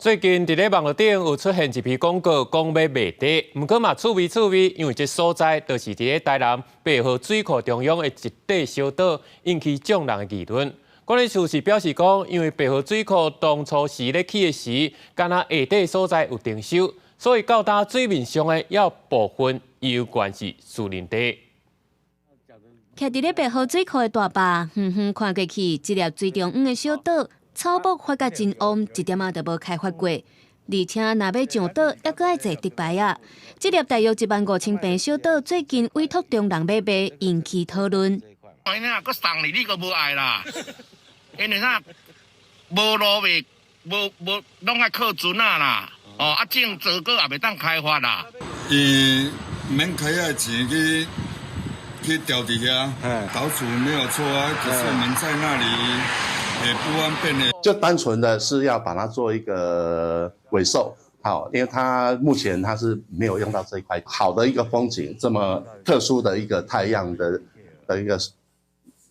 最近佇咧網路頂有出現一篇廣告，講欲賣地，毋過嘛趣味趣味，因為這所在就是佇咧台南白河水庫中央的一塊小島，引起眾人的議論。管理處是表示講，因為白河水庫當初時咧起的時，敢若下底所在有徵收，所以到今水面上的猶有部分猶原是私人地。徛佇咧白河水庫的大壩，遠遠看過去，這粒水中央的小島，草木發甲真旺，一點仔都無開發過。而且若欲上島，猶閣愛坐竹排仔。這粒大約15,000坪小島，最近委託中人欲賣，引起討論。哎呀，閣送你，你閣無愛啦？因為啥？無路袂，無無，攏愛靠船仔啦。哦，啊種水果也袂當開發啦。伊免開遐錢去去調佇遐，島主沒有錯啊，可是我們在那裡也不方便的。就單純的是要把它做一個尾售，好，因為它目前它是沒有用到這一塊好的一個風景，這麼特殊的一個太陽的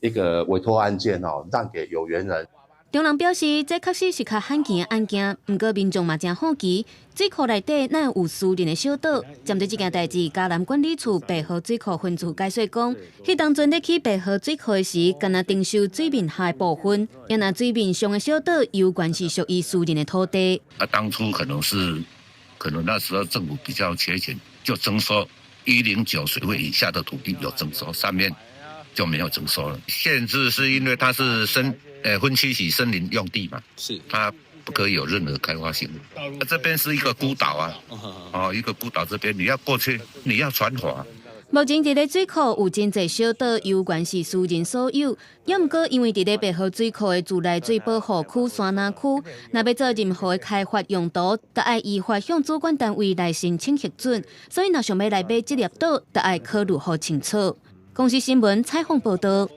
一個委託案件哦，讓給有緣人。中人表示，這確實是較罕見的案件，毋過民眾嘛誠好奇，水庫內底哪會有私人的小島？針對這件代誌，嘉南管理處白河水庫分處解說講，彼當陣咧起白河水庫的時，敢若徵收水面下的部分，猶若水面上的小島，猶原是屬於私人的土地。啊，當初可能是，可能那時候政府比較缺錢，就徵收109水位以下的土地有徵收，上面就沒有徵收了。限制是因為它是分區是森林用地嘛，它不可以有任何開發行為。這邊是一個孤島啊，哦，一個孤島，這邊你要過去，你要船筏。目前佇咧水庫有真濟小島，猶原是私人所有。猶毋過因為佇咧白河水庫的自來水保護區山林區，若欲做任何的開發用途，都愛依法向主管單位來申請核准。所以若想欲來買這粒島，都愛考慮好清楚。公視新聞採訪報導。